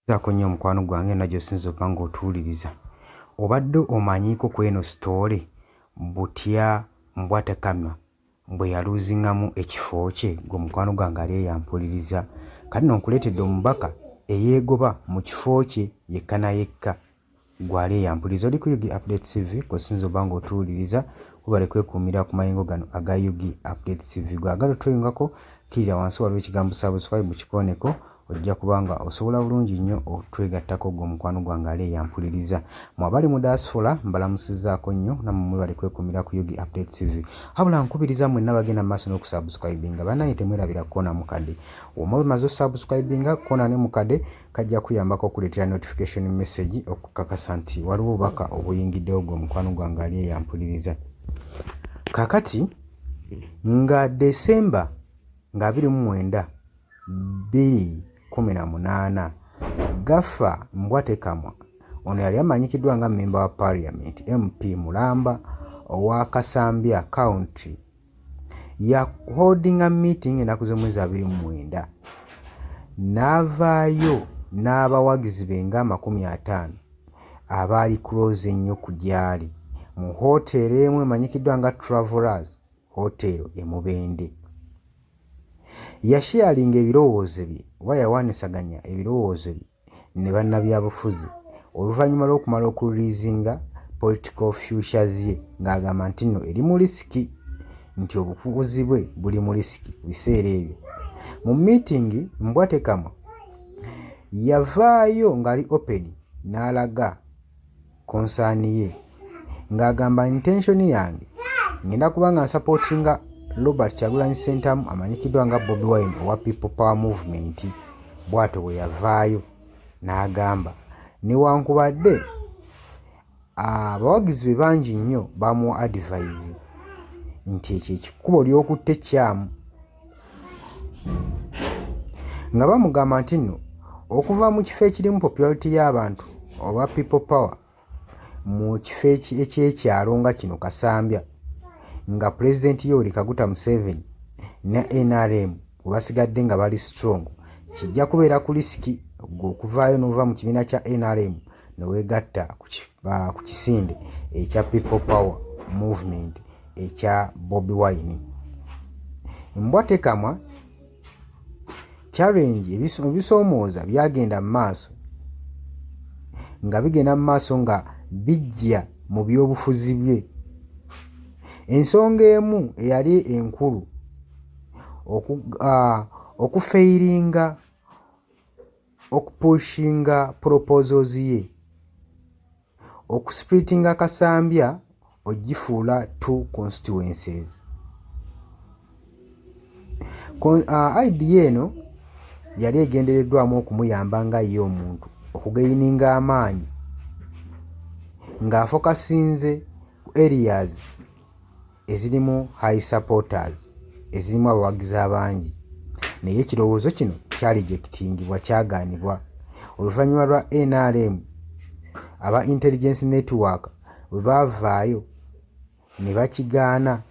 Zaako nnyo mukwano gwange yonna gy'osinze okuba ng'otuwuliriza. Obadde omanyiiko ku eno sitoole butya Mbwatekamwa bwe yaluuzingamu ekifo kye? Ggwe mukwano gwange ali eyo ampuliriza. Kati nno nkuleetedde omubaka eyeegoba mu kifo kye yekka na yekka. Ggwe ali eyo ampuliriza oli ku Ug Update TV kw'osinze oba ng'otuwuliriza, webale kwekuumira ku mayengo gano aga Ug Update TV. Ggwe agala otweyungako, kkirira wansi waliwo ekigambo subscribe kikooneko ojja kuba nga osobola bulungi nnyo otwegattako ggwe omukwano gwange ali eyo ampuliriza. Mwe abali mu diaspora mbalamusizzaako nnyo nammwe mwebale kwekuumira ku Ug Update TV. Wabula nkubiriza mwenna abagenda mu maaso n'okusubscribinga bannange temwerabira kukoona mukadde. W'oba omaze osubscribinga koona ne mukadde kajja kuyambako okuleetera notification message okukakasa nti waliwo obubaka obuyingiddewo gwe omukwano gwange ali eyampuliriza. Kakati nga December nga 29 2018 Gafa Mbwatekamwa ono yali amanyikiddwa nga memba wa parliament MP mulamba owa Kasambya County ya holdinga meeting ennaku z'omwezi 29 n'avaayo n'abawagizi be nga 50 abaali close ennyo ku gyali mu hoteeri emu emanyikiddwa nga Travelers Hotel e Mubende. Yasheyalinga ebirowoozo bye oba yawaanyisaganya ebirowoozo bye ne bannabyabufuzi oluvannyuma lw'okumala okuriliizinga political futures ye ng'agamba nti nno eri mu lisiki nti obufuzi bwe buli mu lisiki ku biseera ebyo. Mu miitingi Mbwatekamwa yavaayo ng'ali open n'alaga konsaani ye ng'agamba intention yange ngenda kuba nga nsapootinga Robert Kyagulanyi Ssentamu amanyikiddwa nga Bobi Wine owa People Power Movement bw'atyo bwe yavaayo n'agamba newankubadde abawagizi be bangi nnyo bamuwa advice nti ekyo ekikkubo ly'okutte kyamu nga bamugamba nti nno okuva mu kifo ekirimu popularity y'abantu oba people power mu kifo eky'ekyalo nga kino Kasambya nga pulezidenti Yoweri Kaguta Museveni ne NRM bwe basigadde nga bali strong kijja kubeera ku lisiki gwe okuvaayo n'ova mu kibiina kya NRM ne weegatta ku kisinde ekya people power movement ekya Bobi Wine. Mbwa tekamwa challenge ebisoomooza byagenda mu maaso nga bigenda mu maaso nga bijja mu byobufuzi bye. Ensonga emu eyali enkulu okufeyiringa okupushinga proposals ye Okusplittinga Kasambya ogifuula two constituencies. Idea eno yali egendereddwamu okumuyamba nga ye omuntu okugeyininga amaanyi ng'afokasinze ku areas ezirimu high supporters ezirimu abawagizi abangi naye ekirowoozo kino kyalijekitingibwa kyagaanibwa oluvannyuma lwa nrm aba intelligence network bwe baavaayo ne bakigaana.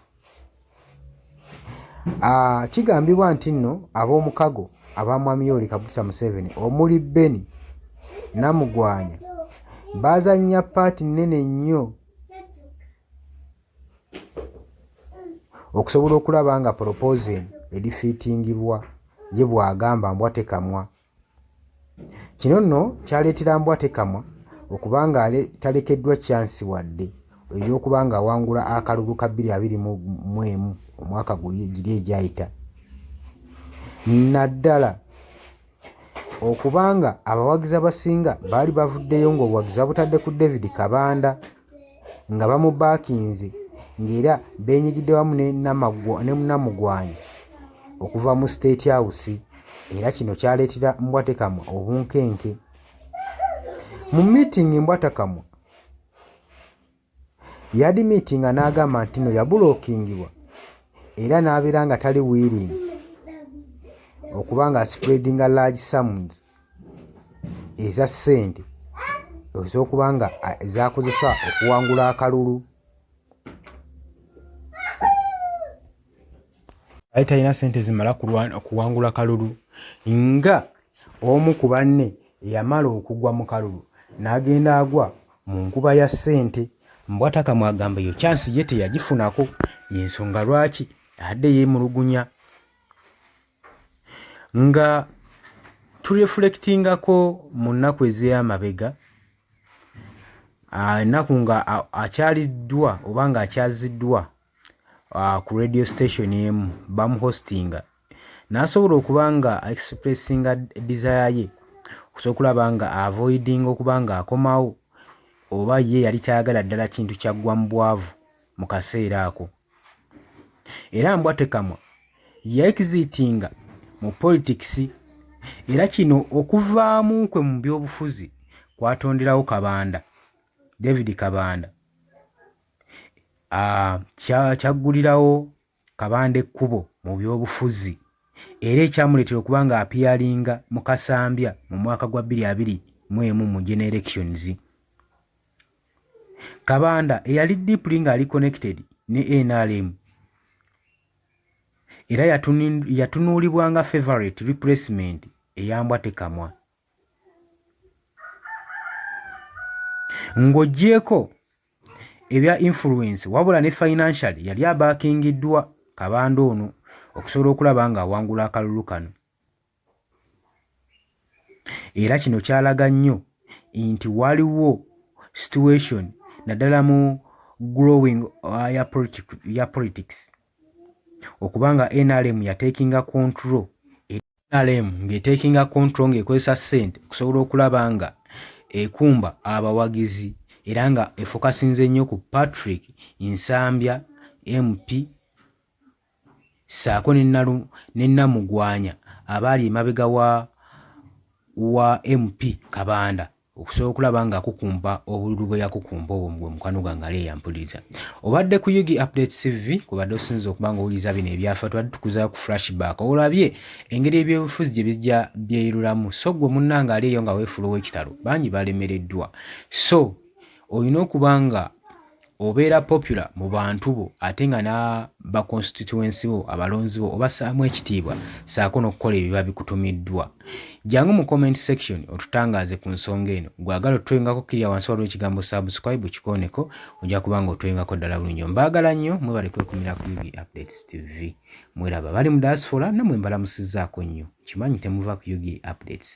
Kigambibwa nti nno ab'omukago aba Mwami Yoweri Kaguta Museveni omuli Benny Namugwanya baazannya paati nnene nnyo okusobola okulaba nga poropozo eno edifiitingibwa ye bw'agamba Mbwatekamwa. Kino nno kyaleetera Mbwatekamwa okuba nga talekeddwa kyansi wadde ey'okuba ng'awangula akalulu ka 2021 omwaka guli giri egyayita naddala okuba nga abawagizi abasinga baali bavuddeyo ng'obuwagizi babutadde ku David Kabanda nga bamubaakinze ng'era beenyigidde wamu ne Namugwanyi okuva mu State House era kino kyaleetera Mbwatekamwa obunkenke. Mu miitingi Mbwatakamwa Yadimitinga n'agamba nti no yabulookingibwa era n'abeera nga tali willing okuba nga aspreadinga large sums eza ssente ez'okuba nga z'akozesa okuwangula akalulu. Aye talina ssente zimala kuwangula kalulu nga omu ku banne. Yamala okugwa mu kalulu n'agenda agwa mu nkuba ya ssente. Mbwatakamwa agamba eyo chance ye teyagifunako, y'ensonga lwaki adde yeemulugunya. Nga turefulekitingako mu nnaku ez'amabega, ennaku nga akyaliddwa oba nga akyaziddwa ku radio station emu bamuhostinga n'asobola okuba nga expressinga desire ye okusobola okulaba nga avoidinga okuba nga akomawo oba ye yali tayagala ddala kintu kyaggwa mu bwavu mu kaseera ako. Era Mbwatekamwa yaexitinga mu politics era kino okuvaamu kwe mu byobufuzi kwatonderawo Kabanda, David Kabanda kyaggulirawo Kabanda ekkubo mu byobufuzi era ekyamuleetera okuba nga apiyalinga mu Kasambya mu mwaka gwa 2021 mu General Elections. Kabanda eyali deeply ng'ali connected ne NRM era yatunuulibwa nga favorite replacement eya Mbwatekamwa. Ng'oggyeeko ebya influence wabula ne financially yali abaakingiddwa Kabanda ono okusobola okulaba ng'awangula akalulu kano. Era kino kyalaga nnyo nti waliwo situation naddala mu growing ya politics okuba nga NRM yatekinga control NRM ng'etekinga control ng'ekozesa ssente okusobola okulaba nga ekumba abawagizi era nga efokasinze nnyo ku Patrick Nsambya MP ssaako ne Namugwanya abaali emabega wa MP Kabanda okusobola okulaba ng'akukumba obululu bwe yakukumba obwo gwe mukwano gwange ali eyampuliriza. Obadde ku Ug Updates TV kubadde osinza okuba ng'owuliriza bino ebyafa tubadde tukuzayo ku flashback olabye engeri ebyobufuzi gye bijja byeyirulamu so gwe munnange ali eyo nga weefuula ow'ekitalo bangi balemereddwa so olina okuba nga obeera popular mu bantu bo ate nga n'aba constituency bo abalonzi bo obassaamu ekitiibwa ssaako n'okukola ebiba bikutumiddwa. Jangu mu comment section otutangaaze ku nsonga eno. Gwagala otweyungako kkirira wansi waliwo ekigambo subscribe kikooneko ojja kuba nga otweyungako ddala bulungi. Mbaagala nnyo mwebale kwekumira ku UG Updates TV. Mweraba bali mu diaspora nammwe mbalamusizzaako nnyo. Nkimanyi temuva ku UG Updates.